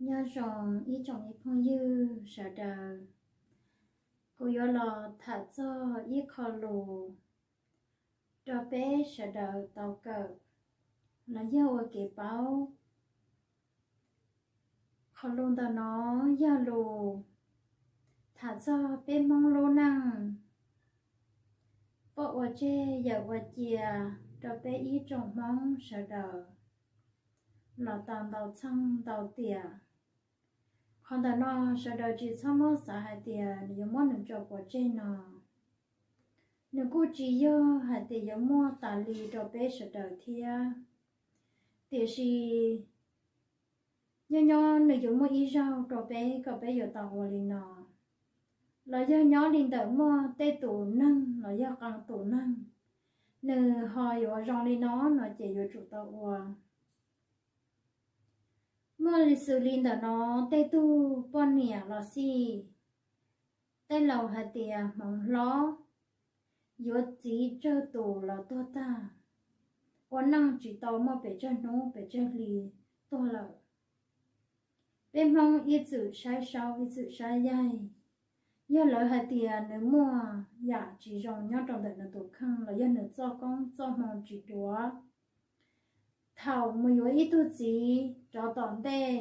Nyob zoo ib tsoom me phooj ywg sawv daws, kuv yuav los tham txog ib qho lus rau peb sawv daws tau kawm los yog ua kev paub. Qhov lus ntawm no yog lus tham txog peb Hmoob lub neej, poj ua tseg yawm ua cia rau peb ib tsoom Hmoob sawv daws los tau ntau txheej ntau tiam. Qhov ntawm no sawv daws tsis txhob muab xav hais tias nws yuav muab nws tso pov tseg no. Nws kuj tsis yog hais tias yuav muaj tas li rau peb sawv daws thiab, tiam sis nyob nyob nws yuav muaj ib zaug rau peb kom peb yuav tau ua li no, los yog nyob li ntawm muaj tej tus neeg los yog qee tus neeg nws ho yuav zoo li no no ces yuav tsum tau ua. Muaj li xws li ntawm no, tej tug poj niam los xij, tej laus hais tias hmoov hlob yuav txiv tsawg tus los tuag tag, ua neej tsis tau muaj pes tsawg hnub pes tsawg hli tuag lawm. Peb Hmoob ib txwm saib saub ib txwm saib yaig, yog lawv hais tias nws muaj yam tsis zoo nyob rau ntawm nws tus kheej los yog nws txoj koob txoj hmoo tsis duav, thaum mus yuav ib tug txiv rov tom ntej,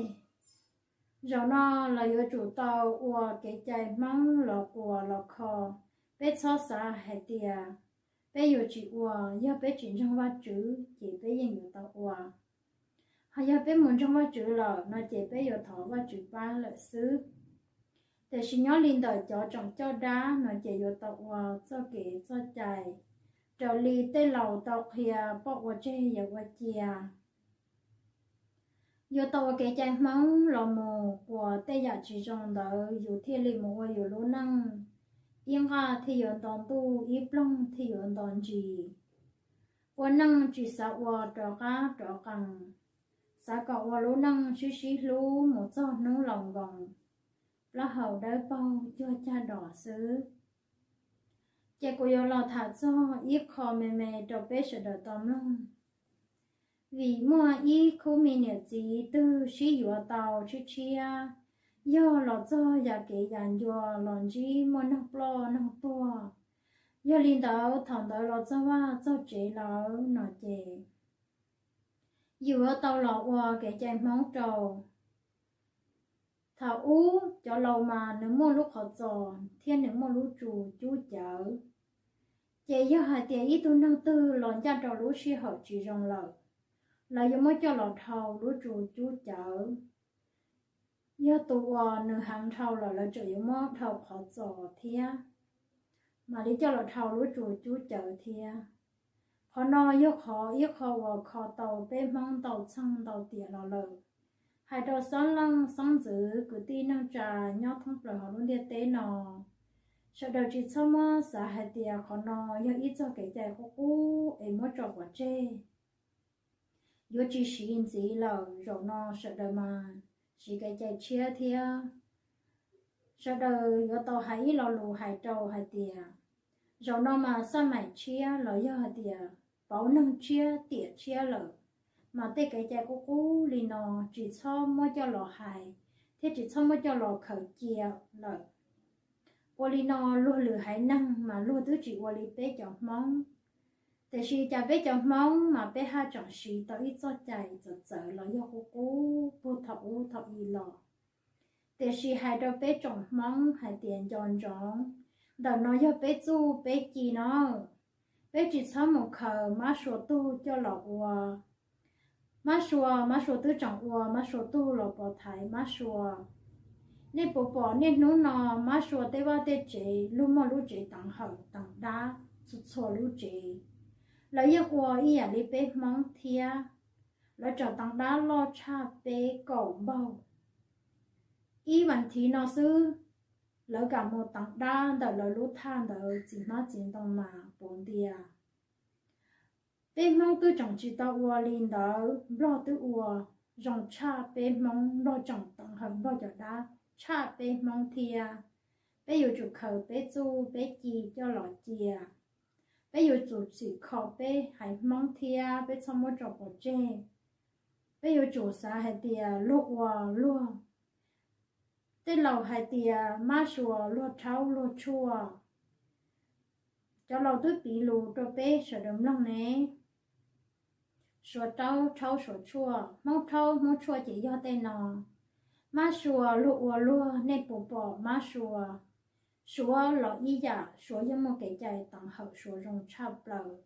zaum no los yuav tsum tau ua kev cai Hmoob los quas los kho. Peb txhob xav hais tias peb yuav tsis ua, yog peb tsis ntseeg Vajtswv ces peb yeej yuav tau ua. Ho yog peb mus ntseeg Vajtswv lawm no ces peb yuav thov Vajtswv pab lawm xwb. Tiam sis nyob li ntawm cov tseem coj dab no ces yuav tau ua txoj kev txoj cai raws li tej laus tau qhia, poj ua tseg yawm ua cia. Yuav tau ua kev cai Hmoob los mus quas tej yam tsis zoo ntawd yus thiaj li mus ua yus lub neej. Ib nqaj thiaj yuav nto ntuj, ib ploog thiaj yuav nto ntsis. Ua neej tsis xav ua rov qab rov qees, xav kom ua lub neej sib sib hlub mus txog hnub laus nkoos, plaub hau dawb paug cuag cag dos xwb. Ces kuv yuav los tham txog ib qho me me rau peb sawv daws tau mloog. Vim muaj ib khub me niam txiv twg sib yuav tau tshiab tshiab, yog los txog yam kev yam ncua los ntsib muaj neeg ploj neeg tuag, yog li ntawd thaum ntawd los txog vaj txog tsev lawm no ces yus yuav tau los ua kev cai Hmoob rau. Thaum ub cov laus mas nws muaj lub qhov txos thiab nws muaj lub tsum cub cawv. Ces yog hais tias ib tug neeg twg los ncaj rau lub sij hawm tsis zoo lawm, lawv yuav muab coj los dhau lub tsum cub cawv. Yog tus uas nws heev dhau lawm lawv tseem yuav muab dhau qhov txos thiab, mam li coj los dhau lub tsum cub cawv thiab. Qhov no yog qhov ib qho uas kho tau peb Hmoob ntau txheej ntau tiam los lawm. Hais rau xeeb leej xeeb ntxwv kwv tij neej tsa nyob thoob plaws hauv lub ntiaj teb no, sawv daws tsis txhob muab xav hais tias qhov no yog ib txoj kev cai qub qub es muab tso pov tseg, yuav tsis siv ntxiv lawm, zaum no sawv daws mas siv kev cai tshiab thiab. Sawv daws yuav tau hais ib lo lus hais rau hais tias, zaum no mas xaj maim tshiab los yog hais tias pauv neeg tshiab tiam tshiab lawm, mas tej kev cai qub qub li no tsis txhob muab coj los hais thiab tsis txhob muab coj los khaws cia lawm. Ua li no luag lwm haiv neeg mas luag twb tsis ua li peb cov Hmoob, tiam sis cas peb cov Hmoob mas peb haj tseem siv tau ib txoj cai txawv txawv los yog qub qub puag thaum ub thaum i los. Tiam sis hais rau peb tsoom Hmoob hais tias nco ntsoov, ntawm no yog peb txuj peb ci no, peb tsis txhob mus khaws mab sua tug coj los ua. Mab sua, mab sua twb tseem ua mab sua tug los pov thaiv mab sua. Nej puas pom niaj hnub no mab sua tej vaj tej tsev luag muaj lub tsev teev hawm teev dab txhua txhua lub tsev, lawv yeej ua ib yam li peb Hmoob thiab. Lawv tseem teev dab loj tshaj peb kaum npaug. Ib vas thiv no xwb, lawv kam mus teev dab ntawm lawv lub thaj ntawd txiv hmab txiv ntoo mas puv ntia. Peb Hmoob twb tseem tsis tau ua li ntawd, Nplog twb ua zoo tshaj peb Hmoob, Nplog tseem teev hawm Nplog cov dab tshaj peb Hmoob thiab. Peb yuav tsum khaws peb txuj peb ci coj los cia. Peb yuav tsum txhim kho peb haiv Hmoob thiab peb txhob muab tso pov tseg. Peb yuav tsum xav hais tias luag ua luag, Tej laus hais tias mab suav luag rhaub luag tshuaj. Cov laus twb piv lus rau peb sawv daws mloog ne. Suav rhaub, rhaub suav tshuaj, Hmoob rhaub Hmoob tshuaj ces yog tej no. Mab suav luag ua luag, nej puas pom mab suav? Suav los ib yam, suav yeej muaj kev cai teev hawm suav zoo tshaj plaws,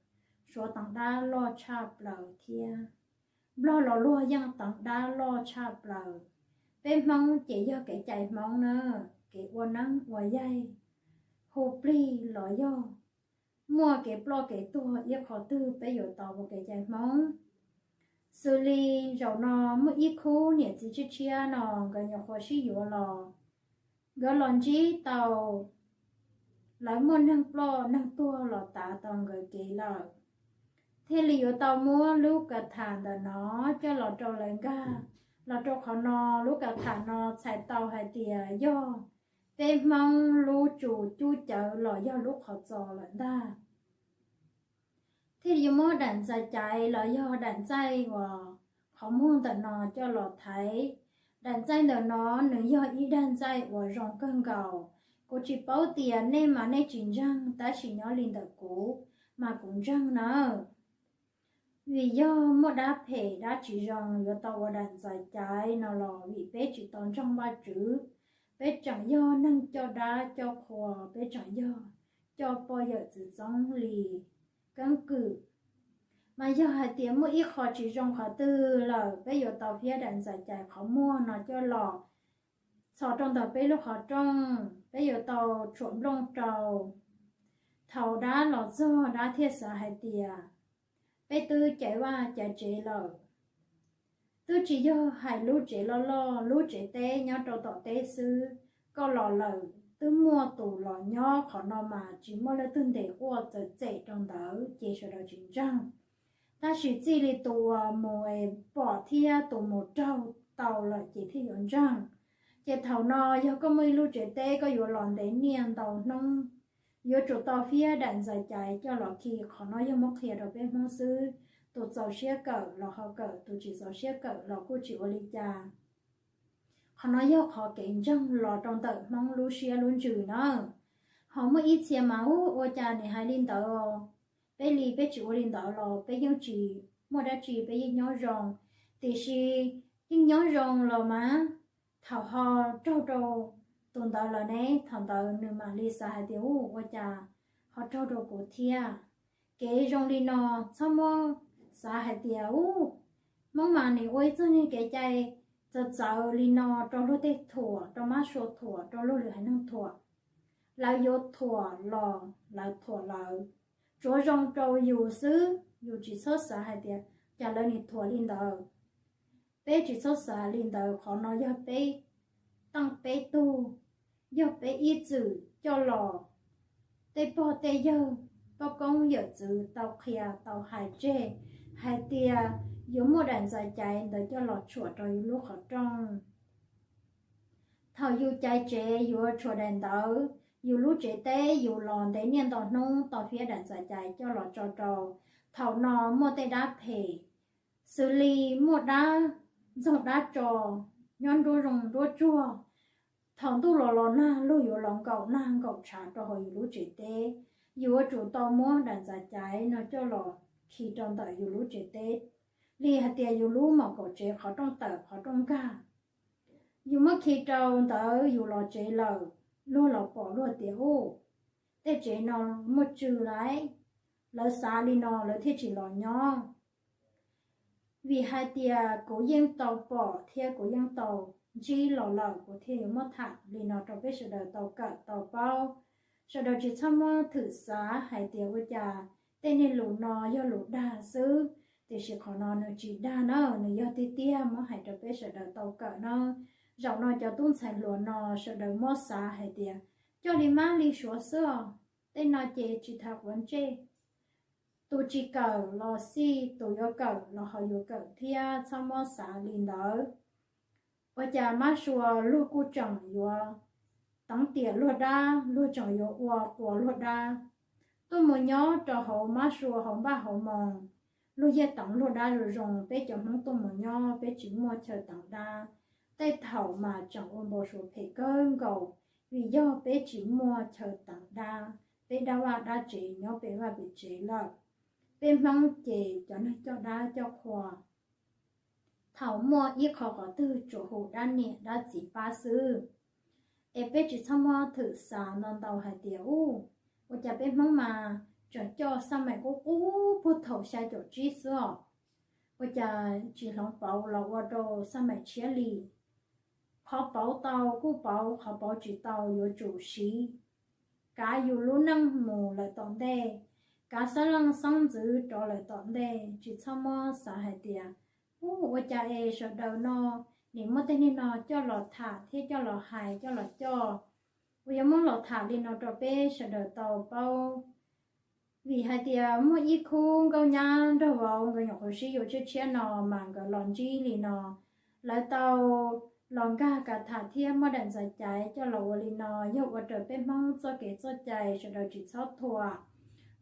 suav teev dab loj tshaj plaws thiab. Nplog los luag yeej teev dab loj tshaj plaws. Peb Hmoob ces yog kev cai Hmoob na, kev ua neeb ua yaig, hu plig los yog muaj kev ploj kev tuag ib qho twg peb yuav tau ua kev cai Hmoob. Xws li zaum no muaj ib khub niam txiv tshiab tshiab no nkawd nyuam qhuav sib yuav los, nkawd los ntsib tau lawv muaj neeg ploj neeg tuag los tav tau nkawd kev lawm, thiaj li yuav tau muab lub kav tham ntawm no coj los rau lawv nkag. Los rau qhov no, lub kav tham no txhais tau hais tias yog peb Hmoob lub tsum cub cawv los yog lub qhov txos lawm ntag. Thiaj li yuav muab daim ntxais caiv los yog daim ntxaij uas qhov muag ntawm no coj los thaiv. Daim ntxaij ntawm no nws yog ib daim ntxaij uas zoo kawg nkaus. Kuv tsis paub tias nej mas nej tsis ntseeg, tab sis nyob li ntawm kuv mas kuv ntseeg nawb. Vim yog muaj dab phem dab tsis zoo yuav tau ua daim ntxais caiv no los vim peb tsis tau ntseeg Vajtswv, peb tseem yog neeg coj dab coj qhua, peb tseem yog coj poj yawm txwv txoob li keeb kwm. Mas yog hais tias muaj ib qho tsis zoo qhov twg lawm, peb yuav tau phiab daim ntxais caiv qhov muag no coj los txhos rau ntawm peb lub qhov rooj, peb yuav tau tshuam nplooj rau. Thaum dab los txog, dab thiaj xav hais tias, peb twb caiv vaj caiv tsev lawm, twb tsis yog hais lub tsev loj loj, lub tsev teb nyob rau tom teb xwb, koj los lawm twb muaj tus los nyob qhov no mas tsis muaj leej twg ntes quaj txawm txem rau ntawd ces sawv daws tsis ntseeg. Tab sis txij li tus uas mus pom thiab tus mus raug tau lawm ces thiaj yuav ntseeg. Ces thaum no yog koj muaj ib lub tsev teb koj yuav los ntev niaj ntau hnub, yuav tsum tau phiab daim ntxais caiv coj los khi. Qhov no yog muab qhia rau peb Hmoob xwb, tus txaus siab kawm los ho kawm, tus tsis txaus siab kawm los kuj tsis ua li cas. Qhov no yog qhov kev ntseeg los rau ntawm Hmoob lub siab lub ntsws na. Ho muaj ib txhia mas ub ua cas nws hais li ntawd, peb li peb tsis ua li ntawd los peb yeej tsis muaj dab tsi, peb yeej nyob zoo. Tiam sis yeej nyob zoo los mas thaum ho raug rau tus ntawd lawm ne, thaum ntawd nws mam li xav hais tias ub ua cas ho raug rau kuv thiab. Kev zoo li no txhob muab xav hais tias ub, Hmoob mas nws ua ib txog niag kev cai txawv txawv li no rau luag tej thuam, rau mab sua thuam, rau luag lwm haiv neeg thuam. Lawv yuav thuam los lawv thuam lawv, tsuav zoo rau yus xwb, yus tsis txhob xav hais tias cas lawv nim thuam li ntawd. Peb tsis txhob xav li ntawd, qhov no yog peb teej peb tug, yog peb ib txwm coj los tej pog tej yawg, poj koob yawm txwv tau qhia tau hais tseg hais tias yuav muaj daim ntxais caiv ntawd coj los tshuam rau yus lub qhov rooj. Thaum yus caiv tsev yuav tshuam daim ntawd, yus lub tsev teb yus los ntev niaj ntau hnub tau phiab daim ntxais caiv coj los tso rau. Thaum no muaj tej dab phem xws li muaj dab ntxoog dab tso nyob nruab zoov nruab tsuag. Thaum ntuj los los nag luag yuav los nkaum nag nkaum tshav rau hauv yus lub tsev teb, yus yuav tsum tau muab daim ntxais caiv no coj los khi rau ntawm yus lub tsev teb, li hais tias yus lub mom kaum tsev qhov rooj tawm qhov rooj nkag. Yus muab khi rau ntawd yus los tsev lawm, luag los pom luag tias ub, tej tsev no muaj tswv lawm, lawv xav li no lawv thiaj tsis los nyob. Vim hais tias kuv yeej tau pom thiab kuv yeej tau ntsib los lawm, kuv thiaj yuav muab tham li no rau peb sawv daws tau kawm tau paub. Sawv daws tsis txhob muab thwm xav hais tias ua cas tej niag lus no yog lus dag xwb, tiam sis qhov no nws tsis dag na, nws yog tiag tiag muab hais rau peb sawv daws tau kawm na. Zaum no cov tub ntxhais hluas no sawv daws muab xav hais tias coj li mab li suav xwb os, tej no ces tsis tas quav ntsej. Tus tsis kawm los xij, tus yuav kawm los ho yuav kawm thiab, txhob muab xav li ntawd. Ua cas mab sua luag kuj tseem yuav teev tiam luag dab, luag tseem yuav ua quas luag dab, tuaj mus nyob rau hauv mab sua hauv npaj hauv moos, luag yeej teev luag dab zoo zoo, peb cov Hmoob tuaj mus nyob peb tsis muaj chaw teev dab. Tej thaum mas tseem ua npau suav phem kawg nkaus, vim yog peb tsis muaj chaw teev dab, peb dab vaj dab tsev nyob pem vaj pem tsev lawm. Peb Hmoob ces cov neeg coj dab coj qhua, thaum muaj ib qho qhov twg tsuas hu dab niam dab txiv pab xwb. Es peb tsis txhob muab thwm xav ntau ntau hais tias, u, ua cas peb Hmoob mas tseem coj xab maim qub qub puag thaum xya caum tsib xwb os, ua cas tsis hloov pauv los ua rau xab maim tshiab li. Qhov pauv tau kuj pauv, qhov pauv tsis tau yuav tsum siv, kav yus lub neej mus lawm tom ntej, kav xeeb leej xeeb ntxwv rov lawm tom ntej. Tsis txhob muab xav hais tias, u, ua cas es sawv daws no nim muab tej neeg no coj los tham thiab coj los hais coj los coj. Uas yuav muab los tham li no rau peb sawv daws tau paub. Vim hais tias muaj ib khub nkauj nyab nraug vauv nkawd nyuam qhuav sib yuav tshiab tshiab no mas nkawd los ntsib li no, lawv tau los nkag kav tham thiab muab daim ntxaws caiv coj los ua li no, yog ua raws peb Hmoob txoj kev txoj cai, sawv daws tsis txhob thuam.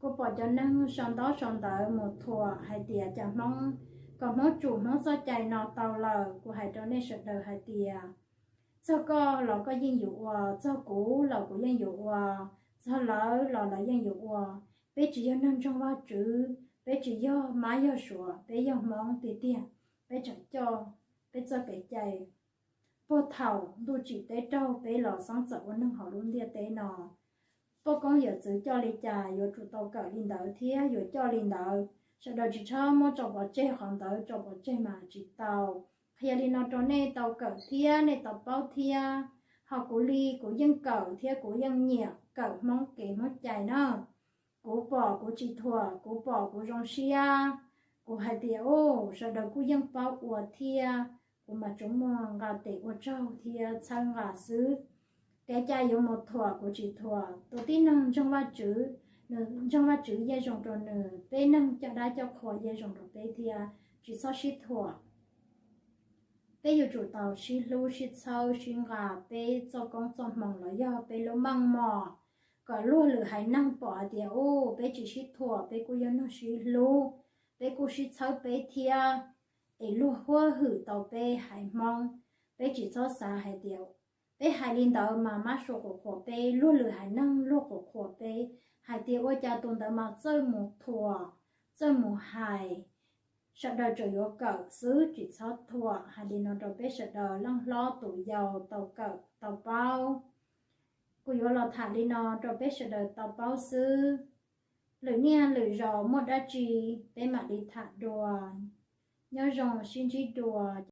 Kuv pom cov neeg sau ntaub sau ntawv mus thuam hais tias cas Hmoob, kom Hmoob tsum Hmoob txoj cai no tau lawm. Kuv hais rau nej sawv daws hais tias, txog koj los koj yeej yuav ua, txog kuv los kuv yeej yuav ua, txog lawv los lawv yeej yuav ua. Peb tsis yog neeg ntseeg Vajtswv, peb tsis yog mab yog suav, peb yog Hmoob tiag tiag. Peb tseem coj peb txoj kev cai puag thaum ntuj tsim teb raug peb los xeeb txawm ua neeg hauv lub ntiaj teb no. Poj koob yawm txwv coj li cas yuav tsum tau kawm li ntawd thiab yuav coj li ntawd. Sawv daws tsis txhob muab tso pov tseg, qhov ntawd tso pov tseg mas tsis tau. Qhia li no rau nej tau kawm thiab nej tau paub thiab. Ho kuv li kuv yeej kawm thiab kuv yeej nyiam kawm Hmoob kev Hmoob cai na. Kuv pom kuv tsis thuam, kuv pom kuv zoo siab. Kuv hais tias, u, sawv daws kuj yeej paub ua thiab, kuv mas tsuas muaj nqa tes ua tsaug thiab txhawb nqa xwb. Kev cai yuav mus thuam kuv tsis thuam. Tus tib neeg ntseeg Vajtswv, nws ntseeg Vajtswv yeej zoo rau nws, peb neeg coj dab coj qhua yeej zoo rau peb thiab. Tsis txhob sib thuam. Peb yuav tsum tau sib hlub sib txhawb sib nqa peb txoj koob txoj hmoo los yog peb lub meej mom, kom luag lwm haiv neeg pom hais tias, u, peb tsis sib thuam, peb kuj yog neeg sib hlub, peb kuj sib txhawb peb thiab. Es luag huab hwm tau peb haiv Hmoob, peb tsis txhob xav hais tias peb hais li ntawd mas mab sua qhuas qhuas peb, luag lwm haiv neeg luag qhuas qhuas peb, hais tias ua cas tus ntawd mas txawj mus thuam, txawj mus hais. Sawv daws tseem yuav kawm xwb, tsis txhob thuam. Hais li no rau peb sawv daws leej hlob tus yau tau kawm tau paub. Kuv yuav los tham li no rau peb sawv daws tau paub xwb. Lwm niaj lwm zaus muaj dab tsi peb mam li tham dua. Nyob zoo, sib ntsib dua.